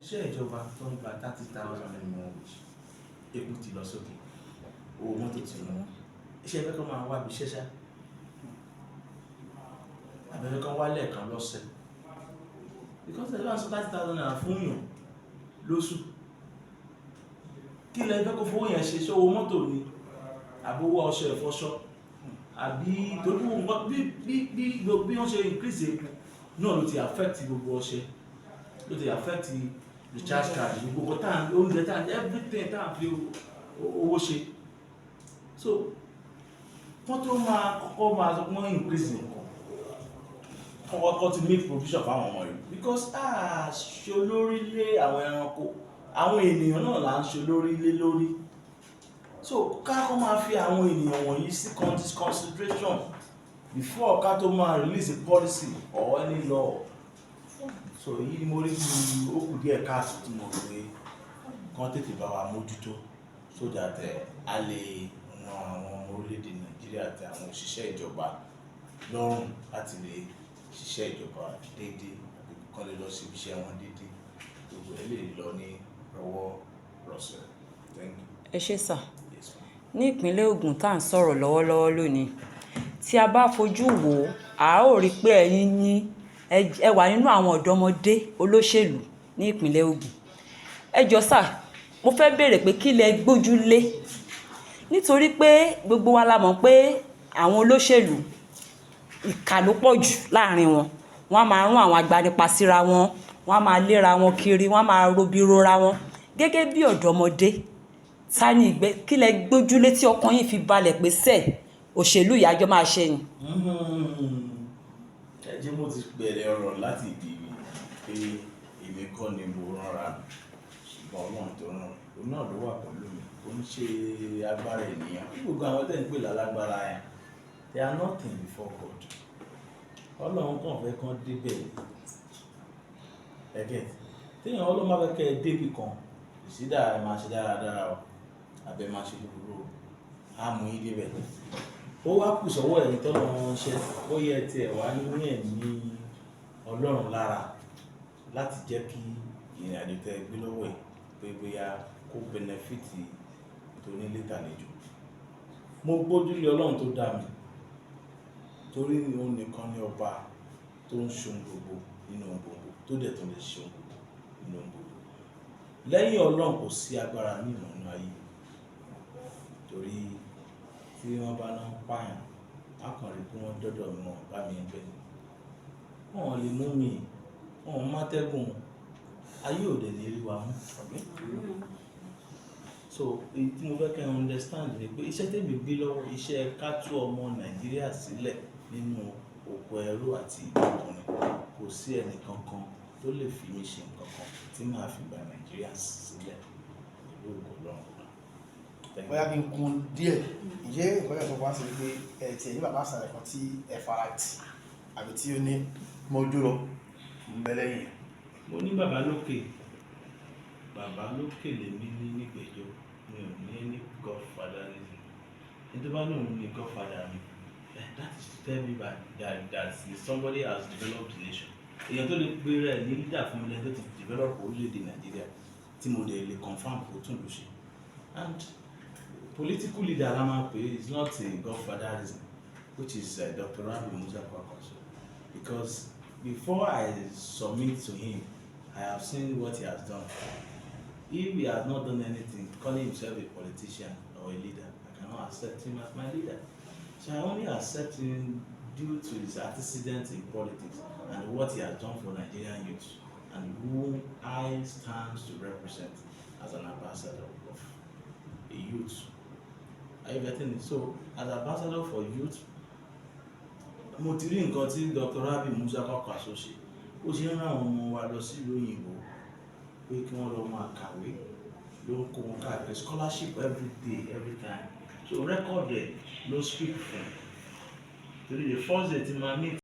Iṣẹ́ ìjọba tó ń gba 30,000 minimum wage, epo ti lọ sókè, owó mọ́tò ti wọ́n. Iṣẹ́ fẹ́ kọ́ máa wá bí iṣẹ́ ṣá, àbẹ̀fẹ́ kan wá lẹ́ẹ̀kan lọ́sẹ̀, because ẹ bá sọ ₦30,000 fún yàn lóṣù, kí lẹ fẹ́ kó fowó yẹn ṣe? Ṣé owó mọ́tò ni, àbí owó ọṣẹ ìfọṣọ, àbí torí gbogbo nǹkan bí wọ́n ṣe increase epo náà ló ti affect gbogbo ọṣẹ, ló ti affect recharge card, gbogbo nǹkan tá à ń, oúnjẹ tá à ń, everything tá à ń fi owó ṣe. So wọ́n tó máa kọ́kọ́ máa sọ pé wọ́n increase nǹkan, kọ́kọ́ ti make provision fáwọn ọmọ yìí, because a ṣe olórí lé àwọn ẹranko, àwọn ènìyàn náà là ń ṣe olórí lé lórí. So ká kọ́ máa fi àwọn ènìyàn wọ̀nyí sí consideration before ká tó máa release a policy or any law. So èyí ni mo rí bí ó kù díẹ̀ káàtó tí mo rò pé kán tètè bá wa mójútó, so that a lè ran àwọn ọmọ orílẹ̀-èdè Nàìjíríà àti àwọn òṣìṣẹ́ ìjọba lọ́rùn láti lè ṣiṣẹ́ ìjọba déédéé, àbí kán lè lọ síbi iṣẹ́ wọn déédéé, gbogbo ẹ̀ lè lọ ní rọwọ́ rọsẹ̀. Thank you. Ẹ ṣé, sir. Yes, ma'am. Ní ìpínlẹ̀ Ògùn tá à ń sọ̀rọ̀ lọ́wọ́lọ́wọ́ lónìí, tí a bá fojú wò ó, a ó rí i pé ẹ̀yin ní ẹ wà nínú àwọn ọ̀dọ́mọdé olóṣèlú ní ìpínlẹ̀ Ògùn. Ẹ jọ̀ọ́ sir, mo fẹ́ béèrè pé kí lẹ gbójú lé, nítorí pé gbogbo wa la mọ̀ pé àwọn olóṣèlú, ìkà ló pọ̀ jù láàrin wọn. Wọ́n á máa rún àwọn agbanipa síra wọn, wọ́n á máa léra wọn kiri, wọ́n á máa robi rora wọn. Gẹ́gẹ́ bí ọ̀dọ́mọdé, ta ni ìgbẹ́ kí lẹ gbójúlé tí ọkàn yín fi balẹ̀ pé sẹ́ òṣèlú ìyájọ́ máa ṣe ni? Ẹ jẹ́ mo ti bẹ̀rẹ̀ ọ̀rọ̀ láti ìdí pé èmi kọ́ ni mo ránra mi, ṣùgbọ́n Ọlọ́run tó rán mi, òun náà ló wà pẹ̀lú mi. Ó ń ṣe agbára ènìyàn. Bí gbogbo àwọn tẹ́ ń pè lálágbára yẹn, they are nothing before God. Ọlọ́run kàn fẹ́ kán débẹ̀ ni. Ẹ get? Téèyàn Ọlọ́run bá fẹ́ kẹ́ ẹ débì kan, ìsídà ẹ máa ṣe dáradára o, àbí ẹ máa ṣe búburú o, á mú yín débẹ̀. Ó wá kù sọ́wọ́ ẹ̀yin tọ́lọ́run ránṣẹ́, bóyá ẹ tiẹ̀ wá ní ẹ̀mí Ọlọ́run lára láti jẹ́ kí ìrìnàjò tẹ́ ẹ gbé lọ́wọ́ yìí pé bóyá kó benefit tonílé tàlejò. Mo gbójú lé Ọlọ́run tó dá mi, torí òun nìkan ni ọba tó ń ṣe ohun gbogbo nínú ohun gbogbo, tó dẹ̀ tún lè ṣe ohun gbogbo nínú ohun gbogbo. Lẹ́yìn Ọlọ́run, kò sí agbára míì mọ́ nínú ayé. Torí tí wọ́n bá ná pààyàn, a kàn rí pé wọ́n dọ́dọ̀ mi, wọ́n bá mi ń bẹ̀. Wọn ò lè mú mi, wọn ò mátẹ́gùn, ayé ò dẹ̀ lè rí wa mú. So èyí tí mo fẹ́ kẹ́ ẹ understand ni pé iṣẹ́ tèmi gbé lọ́wọ́, iṣẹ́ ká tú ọmọ Nàìjíríà sílẹ̀ nínú oko ẹrú àti ìgbèkùn ni. Kò sí ẹnì kankan tó lè fi mí ṣe nǹkan kan tí màá fi gba Nàìjíríà sílẹ̀ pẹ̀lú ògo Ọlọ́run. Thank you. Bóyá kí n kún díẹ̀, ǹjẹ́ nǹkan yẹn sọ fún wa sí pé ẹ tiẹ̀ ní bàbá àsàlẹ̀ kan tí ẹ fara tì, àbí tí ó ní mọ́jú lọ ń bẹ lẹ́yìn? Mo ní bàbá lókè, bàbá lókè lèmi ní nígbẹ̀jọ́. Mi ò ní any godfatherism. Ẹni tó bá ní òun ní godfather mi, that is to tell me by that somebody has developed the nation. Èèyàn tó lè gbé rẹ̀ ní leader fún mi lẹ́ni tó ti develop orílẹ̀-èdè Nàìjíríà, tí mo dẹ̀ lè confirm kó tún lù ṣe. And political leader la máa pè é, is not a godfatherism, which is Dr. Rabi Musa Kwankwaso, because before I submit to him, I have seen what he has done. If he has not done anything, calling himself a politician or a leader, I cannot accept him as my leader. So I only accept him due to his antecedents in politics and what he has done for Nigerian youth and who I stand to represent as an ambassador of a youth. Are you getting it? So as ambassador for youth, mo ti rí nǹkan tí Dr. Rabi Musa Kwankwaso ṣe. Ó ṣe ń rán àwọn ọmọ wa lọ sílùú òyìnbó pé kí wọ́n lọ máa kàwé, ló ń kó wọn káàkiri, scholarship every day, every time. So record ẹ̀ ló speak fún, torí the first day tí máa meet